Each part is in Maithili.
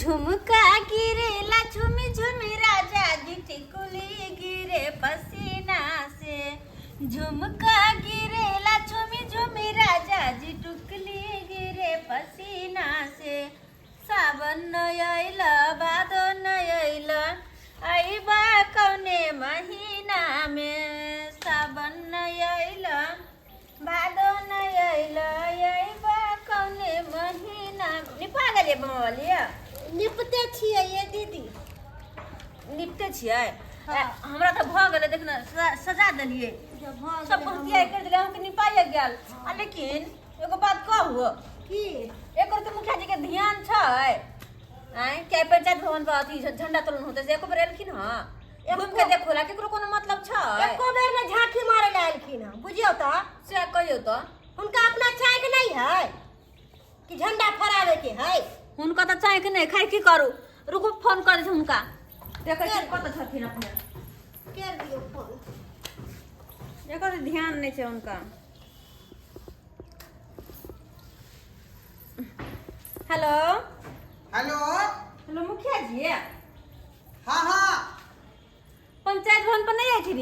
झुमका गिरेला झुमी झुमी राजा जी टिकुली गिरे पसीना से। झुमका गिरेला झुमी झुमी राजा जी टुकली गिरे पसीना से। सावन न अइल भादो न अइल अइबा कौने महीना में। सावन न अइल भादो न अइल अइबा कौने महीना। निपा गेलियै बमवालिया? निपते छियै ये दीदी। निपते छियै? हाँ। हमरा तऽ भऽ गेलै, देख ने, सजा देलियै सब कुछ, तियार कर देलियै, अहाँके निपाइए गेल। आ लेकिन एगो बात कहू? की? एकर तऽ मुखिया जी के ध्यान छै आँय कि पंचायत भवन पर अथी झंडा तोलन होतै, से एको बेर एलखिन हँ घुमि के देखो ला? केकरो कोनो मतलब छै? एको बेर ने झांकी मारे लए एलखिन हँ, बुझियौ तऽ। से कहियौ तऽ। हुनका अपना चाहके नहीं है कि झंडा फहरावे के है? हुनका तऽ चाहके नहि। खाइ की करू, रुकू, फोन करै छी हुनका, देखै छी कतऽ छथिन अपने। कर दियौ फोन। एकर ध्यान नहि छै हुनका। हेलो। हेलो। हेलो, मुखिया जी। हाँ हाँ। पंचायत भवन पर नहीं आई थी?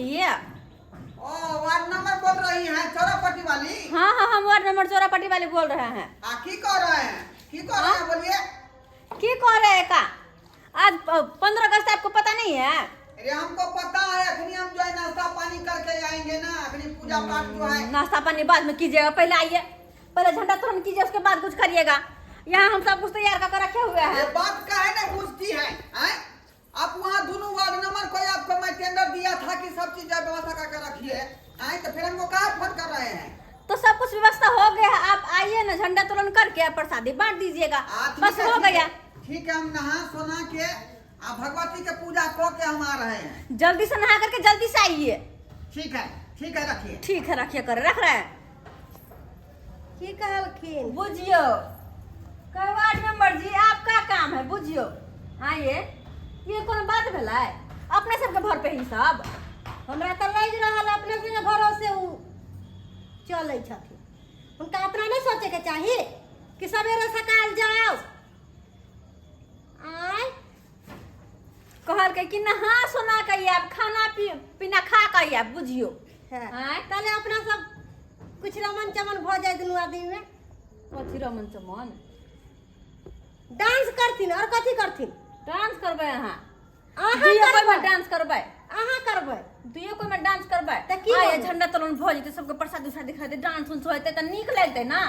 ओ वार्ड नंबर बोल रही हैं, चौरापट्टी वाली? हाँ हाँ, हम वार्ड नंबर चौरापट्टी वाले बोल रहे हैं। आ की कह रहे हैं, की कह रहे हैं, बोलिए। की कह रहे हैं का? आज 15 अगस्त आपको पता नहीं है? अरे हमको पता है, अखनी हम जो है नाश्ता पानी करके आएंगे ना, अखनी पूजा पाठ जो है। नाश्ता पानी बाद में कीजिएगा, पहले आइए, पहले झंडा तोलन कीजिए, उसके बाद कुछ करिएगा। यहाँ हम सब कुछ तैयार कर रखे हुए ये हैं। बात काहे नहीं पूछती है हैं? आप वहाँ दोनों वार्ड नंबर को आपको मैं टेंडर दिया था कि सब चीज व्यवस्था करके रखिए आए, तो फिर हमको कहाँ फोन कर रहे हैं? तो सब कुछ व्यवस्था हो गया है, आप आइए ना, झंडा तोलन करके आप प्रसादी बांट दीजिएगा। ठीक बस है, हो ठीक है, गया। ठीक है, हम नहा सोना के आ भगवती के पूजा कऽ के हम आ रहे हैं। जल्दी से नहा करके जल्दी से आइए। ठीक है, ठीक है, रखिए। ठीक है, रखिए, कर रख रहे हैं। की कहलखिन? बुझियो, वार्ड मेंबर जी, आपका काम है, बुझियो। हाँ, ये कोनो बात भेलै? अपने सबके भर पे ही सब। हमरा तऽ लागि रहल अपने संगे भरोसे उ चलै छथिन। हुनका अपना नहि सोचैके चाही कि सवेरे सकाल जाओ आय? कहलकै कि नहा सोना के आयब, खाना पीना खा के आयब, बुझियो। आँय? ताले अपना सब कुछ रमन चमन भऽ जाय दुनू आदमी में। कथी रमन चमन? डांस करथिन और कथी करथिन? डांस करबै अहाँ? अहाँ दुइयो कोइ में करबै। डांस करबै। अहाँ करबै। दुइयो कोइ में डांस करबै। तऽ की आइ बोलबै? झंडा तोलन भऽ जेतै, सबके प्रसाद उसाद दिखा डांस उंस होतै तऽ नीक लगतै ना।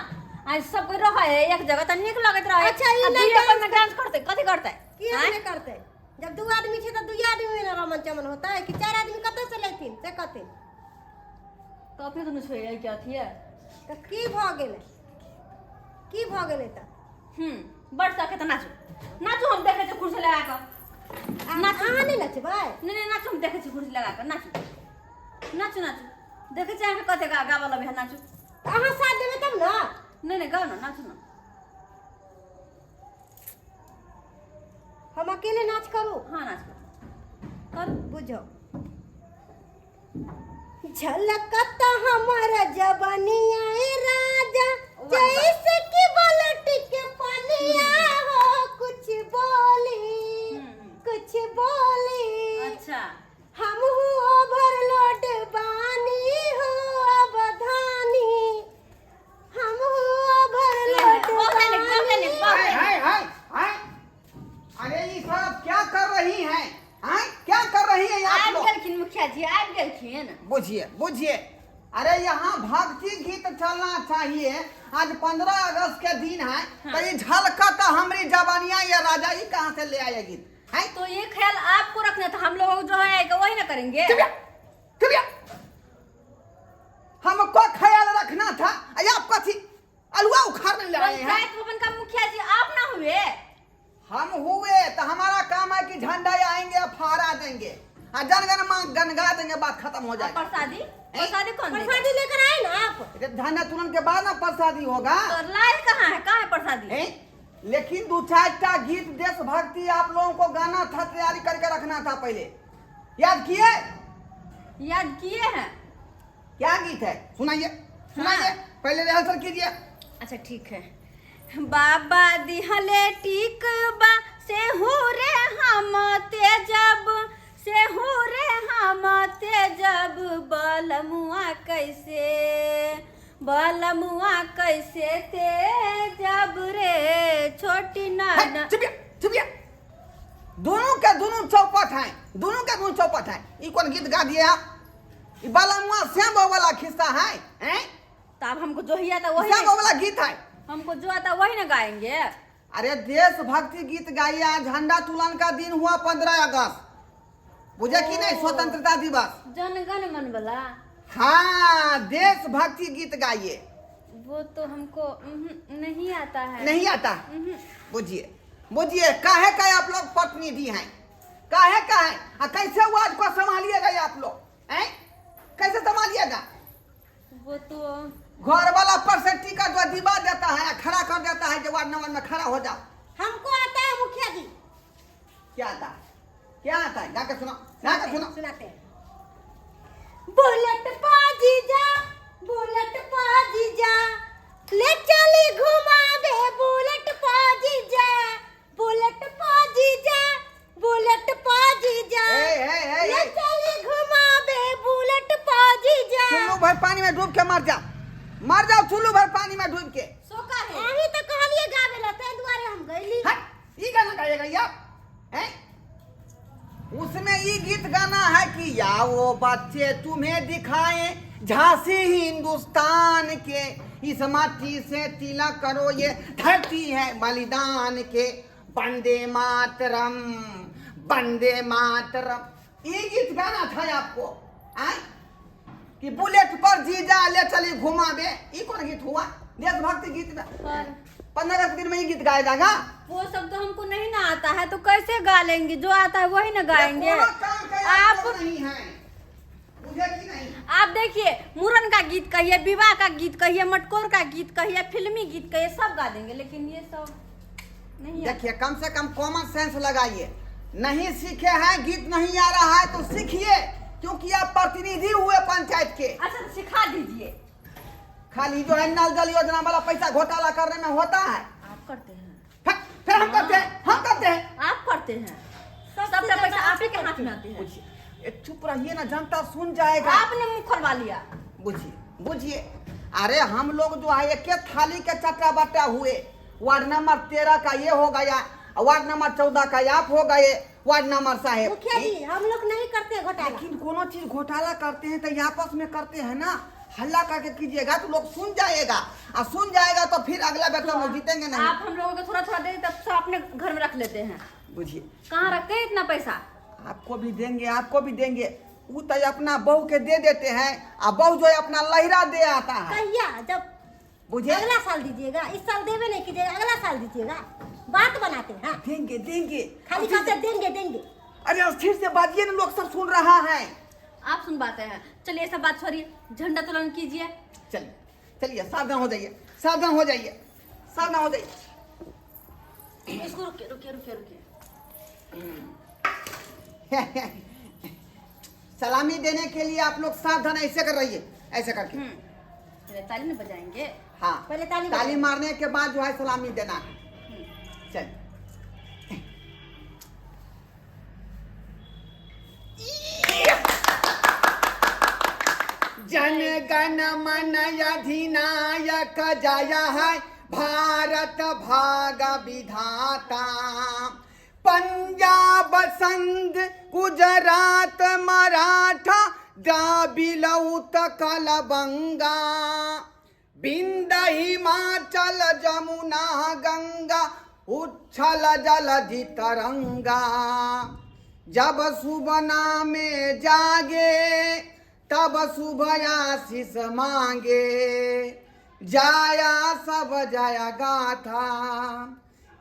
आइ सब कोइ रहै है एक जगह तऽ नीक लगैत रहै। अच्छा, ई आ नहि दुइयो कोइ डांस में डांस करतै, कथी करतै? की आँय? नहि करतै? जब दू आदमी छै तऽ दुइये आदमी में रमन चमन होतै कि चारि आदमी कतऽ से लेथिन, से कहथिन। तऽ अपने दुनू छोड़ि के अथी है। तऽ की भऽ गेलै, की भऽ गेलै तऽ? बड़ सखे तऽ नाचू, नाचू, हम देखै छी कुर्सी लगा कऽ। नाचू। अहाँ नहि नचबै? नहि नहि, नाचू, हम देखै छी कुर्सी लगा कऽ। नाचू, नाचू, नाचू, देखै छी अहाँके कते गाबऽ लगै है, नाचू। तऽ अहाँ साथ देबै तब ने। नहि नहि, गाउ ने, नाचू ने। हम अकेले नाच करू? हाँ, नाच करू, करू। बुझो, झलकत हमर जबनिया ए राजा, जैसे कि बलट के पनिया हो, कुछ बोली, कुछ बोली। हम ओवरलोड बानी हो अवधानी, हम ओवरलोड बहुत नीक, बहुत नीक, बानी। बहुत हाय नीक। हाय हाय हाय, अरे ये सब क्या कर रही हैं? हैं, क्या कर रही हैं आप आबि लोग? गेलखिन मुखिया जी, आबि गेलखिन। बुझिए बुझिए, अरे यहाँ भक्ति गीत चलना चाहिए। आज 15 अगस्त के दिन है। तो ये झलकत हमारी जवानिया ये राजा, ये कहाँ से ले आए गीत है? तो ये ख्याल आपको रखना था, हम लोग जो है वही ना करेंगे। चुप चुप, हमको ख्याल रखना था। अरे आप कथी अलुआ उखाड़ने ले आए हैं? पंचायत भवन का मुखिया जी आप ना हुए? हम हुए तो हमारा काम है कि झंडा आएंगे, फहरा देंगे आ जनगण मां गन गा देंगे, बात खत्म हो जाएगा। प्रसादी, प्रसादी कौन देगा? प्रसादी लेकर आए ना आप। अरे झंडा तुरंत के बाद ना प्रसादी होगा। तो लाए कहाँ है, कहाँ है प्रसादी? हैं? लेकिन दो चार टा गीत देशभक्ति आप लोगों को गाना था, तैयारी करके रखना था पहले। याद किए? याद किए हैं। क्या गीत है, सुनाइए, सुनाइए। पहले रिहर्सल कीजिए। अच्छा ठीक है। बाबा दिहले टिकबा से बलमुआ कैसे, बलमुआ कैसे ते जब रे छोटी है, नाना। चुपिया चुपिया, दोनों के दोनों चौपट हैं, दोनों के दोनों चौपट हैं। ई कौन गीत गा दिए आप? ई बालमुआ श्याम बाबू वाला खिस्सा है, हैं? तो अब हमको जो ही आता वही श्याम बाबू वाला गीत है, हमको जो आता वही ना गाएंगे। अरे देशभक्ति गीत गाइए। आज झंडा तुलन का दिन हुआ 15 अगस्त, बुझे कि नहीं? स्वतंत्रता दिवस, जनगण मन वाला। हाँ, देशभक्ति गीत गाइए। वो तो हमको नहीं आता है। नहीं आता? बुझिए बुझिए, काहे का आप लोग प्रतिनिधि हैं, काहे का है? आ कैसे वार्ड को संभालिएगा आप लोग, हैं? कैसे संभालिएगा? वो तो घर वाला पर से टिकट जो दिवा देता है, खड़ा कर देता है, जो वार्ड नंबर में खड़ा हो जाओ। हमको आता है मुखिया जी। क्या आता है? क्या आता है? गा के सुनाओ, गा के सुनाओ। सुनाते हैं। बुलेट पाजी जा, बुलेट पाजी जा, ले चली घुमा दे, बुलेट पाजी जा, बुलेट पाजी जा, बुलेट पाजी जा, ए, ए, ए, ले ए। चली घुमा दे, बुलेट पाजी जा। चुल्लू भर पानी में डूब के मर जाओ, मर जाओ चुल्लू भर पानी में डूब के। सो का है? अहीं तो कहलिए गावे ला, ताहि दुआरे हम गइली। हट, ई गाना गाएगा यार, हैं? उसमें ये गीत गाना है कि आओ बच्चे तुम्हें दिखाएं झांसी हिंदुस्तान के, इस माटी से तिलक करो ये धरती है बलिदान के, वंदे मातरम वंदे मातरम। ये गीत गाना था आपको, आए? कि बुलेट पर जीजा ले चली घुमावे, ये कौन गीत हुआ देशभक्ति गीत में? 15 अगस्त दिन में ये गीत गाया जाएगा। वो सब तो हमको नहीं ना आता है, तो कैसे गा लेंगे? जो आता है वही ना गाएंगे। कोनो काम के आप नहीं है, बुझे कि नहीं? आप देखिए, मुरन का गीत कहिए, विवाह का गीत कहिए, मटकोर का गीत कहिए, फिल्मी गीत कहिए, सब गा देंगे, लेकिन ये सब नहीं आता। देखिए, कम से कम कॉमन सेंस लगाइए। नहीं सीखे हैं, गीत नहीं आ रहा है तो सीखिए, क्योंकि आप प्रतिनिधि हुए पंचायत के। अच्छा तो सिखा दीजिए। खाली जो है नल जल योजना वाला पैसा घोटाला करने में होता है। आप करते हैं। फिर हम करते हैं, हम करते हैं, आप करते हैं, सबका पैसा आप ही के हाथ में आते हैं। बुझिए, चुप रहिए ना, जनता सुन जाएगा। आपने मुंह खोलवा लिया। बुझिए बुझिए, अरे हम लोग जो है एक थाली के चट्टा बट्टा हुए। वार्ड नंबर 13 का ये हो गया, वार्ड नंबर 14 का आप हो गए, वार्ड नंबर साहेब। मुखिया जी हम लोग नहीं करते घोटाला। लेकिन कोनो चीज घोटाला करते हैं तो आपस में करते हैं ना, हल्ला करके कीजिएगा तो लोग सुन जाएगा, और सुन जाएगा तो फिर अगला बार तो हम जीतेंगे नहीं। आप हम लोगों को थोड़ा थोड़ा दे तब सब अपने घर में रख लेते हैं। बुझिए, कहाँ रखते हैं इतना पैसा? आपको भी देंगे, आपको भी देंगे। वो तो अपना बहू के दे देते हैं, और बहू जो है अपना लहरा दे आता है। कहिया जब बुझे? अगला साल दीजिएगा, इस साल देवे नहीं कीजिएगा, अगला साल दीजिएगा। बात बनाते हैं। देंगे देंगे, खाली कहते देंगे देंगे। अरे स्थिर से बाजिए ना, लोग सब सुन रहा है। आप सुन पाते हैं। चलिए सब बात छोड़िए, झंडा तोलन कीजिए। चलिए चलिए, सावधान हो जाइए, सावधान हो जाइए, सावधान हो जाइए। इसको रुकिए रुकिए रुकिए रुकिए। सलामी देने के लिए आप लोग सावधान ऐसे कर रही है, ऐसे करके। पहले ताली नहीं बजाएंगे। हाँ, पहले ताली ताली मारने के बाद जो है सलामी देना है। चल जन गण मन अधिनायक जय है भारत भाग विधाता, पंजाब संध गुजरात मराठा द्राविड़ उत्कल बंगा, बिंद हिमाचल जमुना गंगा उच्छल जलधि तरंगा, जब सुबना में जागे तब शुभ आशीष मांगे, जाया सब जय गाथा,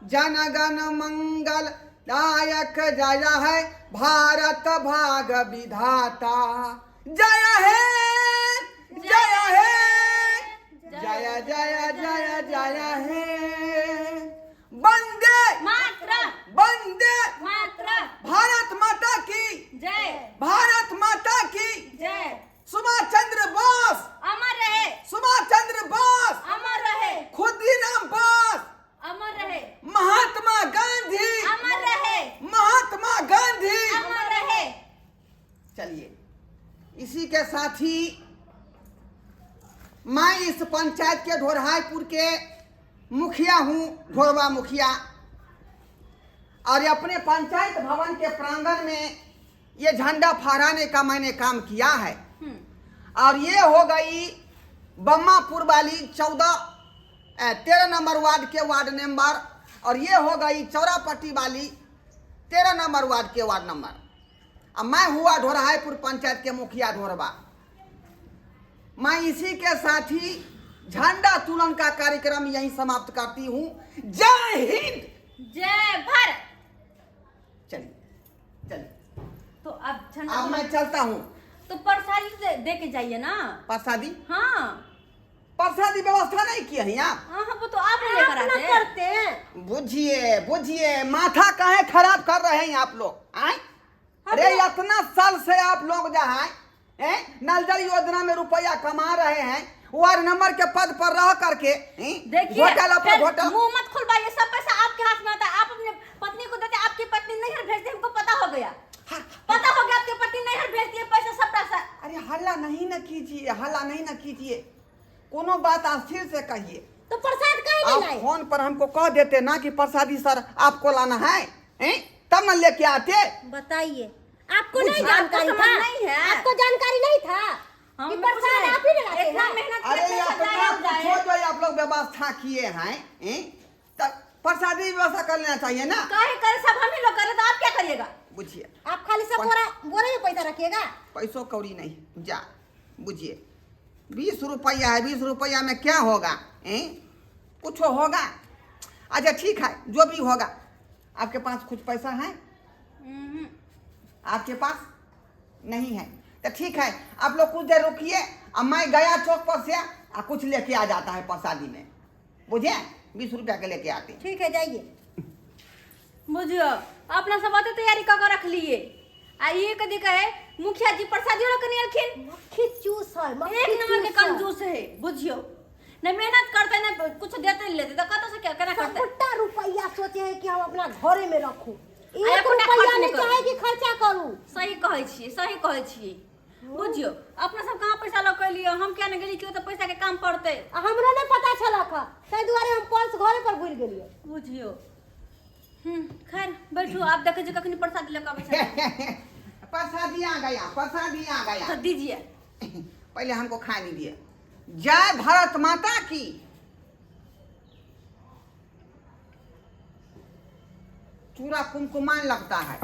जन गण मंगल दायक जय है भारत भाग विधाता, जय है जय है जय जय जय जय है, वंदे मातरम वंदे मातरम, भारत माता की जय, भारत माता की जय, सुभाष चंद्र बोस अमर रहे, सुभाष चंद्र बोस अमर रहे, खुदीराम बोस अमर रहे, महात्मा गांधी अमर रहे, महात्मा गांधी अमर रहे। चलिए, इसी के साथ ही मैं इस पंचायत के ढोरहाईपुर के मुखिया हूँ, ढोरवा मुखिया, और अपने पंचायत भवन के प्रांगण में ये झंडा फहराने का मैंने काम किया है। और ये हो गई बम्मापुर वाली 13 नंबर वार्ड के वार्ड नंबर, और ये हो गई चौरापट्टी वाली 13 नंबर वार्ड के वार्ड नंबर। अब मैं हुआ ढोरहाईपुर पंचायत के मुखिया ढोरवा। मैं इसी के साथ ही झंडा तुलन का कार्यक्रम यहीं समाप्त करती हूँ। जय हिंद, जय भारत। चलिए चलिए, तो अब झंडा अब मैं चलता हूँ। तो प्रसादी दे के जाइए ना। प्रसादी? हाँ, प्रसादी व्यवस्था नहीं की है आप? हाँ हाँ, वो तो आप लेकर आप ना आते हैं। करते हैं। बुझिए बुझिए, माथा काहे खराब कर रहे हैं आप लोग? आए अरे इतना साल से आप लोग जहाँ हैं नल जल योजना में रुपया कमा रहे हैं, वार्ड नंबर के पद पर रह करके देखिए घोटाला पर फिर घोटाला। मुंह मत खुलवाइए, सब पैसा आपके हाथ में आता है। आप अपने पत्नी को देते, आपकी पत्नी नैहर भेजते, हमको पता हो गया। पता हो गया आपकी पत्नी नैहर भेजती है पैसा, सब पैसा। अरे हल्ला नहीं न कीजिए, हल्ला नहीं न कीजिए, कोनो बात स्थिर से कहिए। तो प्रसाद काहे नहीं आप लाए? फोन पर हमको कह देते ना कि प्रसादी सर आपको लाना है, हैं? तब न लेके आते। बताइए, आपको नहीं आपको जानकारी समझ था? नहीं है। आपको जानकारी नहीं था हम कि कुछ प्रसाद नहीं। आप ही नहीं लाते इतना हैं? मेहनत अरे करके अपना जाया हो जाए। पूछो जो आप लोग व्यवस्था किए हैं, हैं? तब प्रसादी व्यवस्था कर लेना चाहिए ना। काहे करे, सब हम ही लोग करे, तो आप क्या करिएगा? बुझिए, आप खाली सब बोरा बोरे में पैसा रखिएगा, पैसों कौड़ी नहीं जा। बुझिए, 20 रुपया है, 20 रुपया में क्या होगा? हैं? कुछ होगा? अच्छा ठीक है, जो भी होगा। आपके पास कुछ पैसा है? आपके पास नहीं है तो ठीक है, आप लोग कुछ देर रुकिए, अब मैं गया चौक पर से आ कुछ लेके आ जाता है प्रसादी में। बुझे, 20 रुपया के लेके आते हैं। ठीक है जाइए। बुझियो, अपना सब अते तैयारी कऽ के रख लिए, आ ये कदी कहे मुखिया जी प्रसादी वाला कनी अलखिन। मक्खी चूस है, मक्खी एक नंबर के चूस है। कंजूस है, बुझियो, न मेहनत करते न कुछ देते न लेते, तो कतौ से क्या केना करते? सबटा रुपया सोचे है कि हम अपना घरे में रखूं, एक एकोटा रुपया खर्च नहीं नहीं करू। चाहे कि खर्चा करूं। सही कहै छियै, सही कहै छियै। बुझियो, अपना सब कहाँ पैसा लऽ के एलियै, हम किया ने गेली कि ओतऽ पैसा के काम पड़तै। आ हमरो नहीं पता छलक हँ, ताहि दुआरे हम पर्स घरे पर भूलि गेलियै। बुझियो, खैर बैठू, आप देखै छियै कखनी प्रसाद लऽ के अबै छै। प्रसादी आ गया, प्रसादी आ गया। तो दीजिए, पहले हमको खा लीजिए। जय भारत माता की। चूड़ा कुमकुमान लगता है,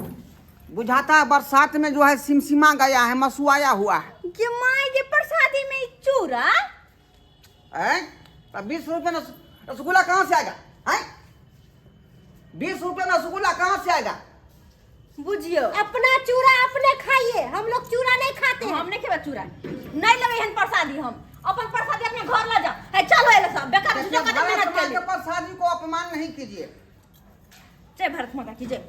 बुझाता है बरसात में जो है सिमसिमा गया है, मसुआया हुआ है। ये माय के प्रसादी में ई चूड़ा? हैं? तब 20 रुपये में रसगुल्ला कहाँ से आएगा? हैं? 20 रुपये में रसगुल्ला कहाँ से आएगा? बुझियो, अपना चूड़ा अपने खाइए, हम लोग चूड़ा नहीं खाते हैं। हम नहीं खेबै चूड़ा, नहीं लेबै एहन प्रसादी, हम अपन प्रसादी अपने घर ला जाओ। है चलो एले सब बेकार देखिए, झूठो कते भारत मेहनत माँ केली। के प्रसादी को अपमान नहीं कीजिए। जय भारत माता की जय।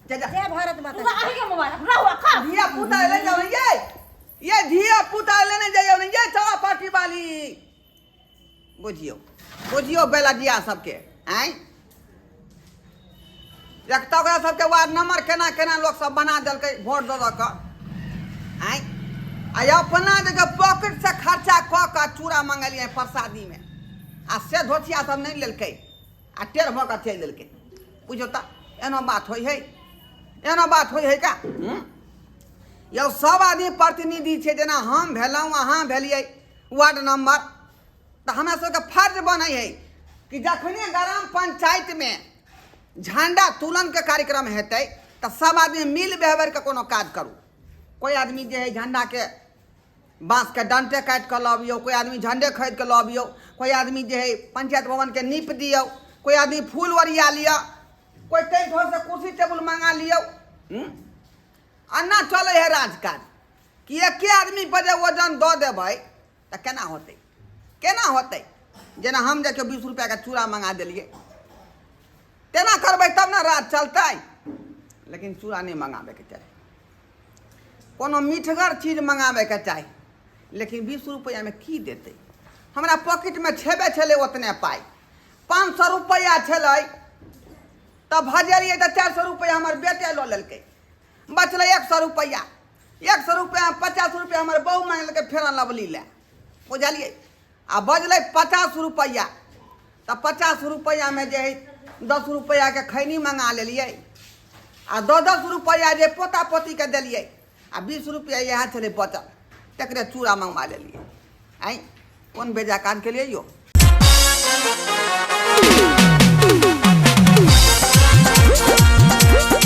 जा जा। जय भारत माता पूरा की। अहीं के मोबाइल रहुआ खा। धिया पुता ले जाओ ये, ये धिया पुता लेने जाइयो नहीं, ये चौड़ा पार्टी वाली। बुझियो बुझियो बेलजिया सबके, आँय देखता ओकरा सबके वार्ड नंबर केना केना लोक सब बना देलकै वोट दऽ दऽ कऽ, आँय आ अपना जगह पॉकेट से खर्चा कऽ कऽ चूड़ा मंगेलियै प्रसादीमे, आ से धोतिया सब नहि लेलकै आ टेढ़ भऽ कऽ चलि देलकै। बुझियौ तऽ एना बात होइ है, एना बात होइ है का? यौ सब आदमी प्रतिनिधि छै, जेना हम भेलहुँ अहाँ भेलियै वार्ड नंबर, तऽ हमरा सबके फर्ज बनै है कि जखने ग्राम पंचायतमे झंडा तुलन के कार्यक्रम हेतै तऽ सब आदमी मिल व्यवहार के कोनो काज करू। कोई आदमी जे है झंडा के बाँस के डंटे काटि कऽ लबियौ, कोई आदमी झंडे खरीद कऽ लबियौ, कोई आदमी जे है पंचायत भवन के नीप दियौ, कोई आदमी फूल ओरिया लिअ, कोई टेंट से कुर्सी टेबुल मंगा लियौ। एना चलै है राजकाज कि एके आदमी पर जे वजन दऽ देबै तऽ केना होतै, केना होतै? जेना हम देखियौ 20 रुपैआके चूड़ा मंगा देलियै, तेना करबै तब ने राज चलतै। लेकिन चूड़ा नहि मंगाबैके चाही, कोनो मीठगर चीज मंगाबैके चाही। लेकिन 20 रुपैआमे की देतै? हमरा पॉकेटमे छेबे छलै ओतने पाइ, 500 रुपैआ छलै तऽ भजेलियै तऽ 400 रुपैआ हमर बेटे लऽ लेलकै, बचलै 100 रुपैआ। 100 रुपैआ 50 रुपैआ हमर बहु मांगलकै फेर लवली लए, बुझलियै? आ बजलै 50 रुपैआ, तऽ 50 रुपैआमे जे हइ 10 रुपैआके खैनी मंगा लेलियै आ 10-10 रुपैआ जे पोता पोतीके देलियै आ 20 रुपैआ इएह छलै बचल, तकरे चूड़ा मंगवा लेलियै। आँय, कोन बेजा काज केलियै यौ।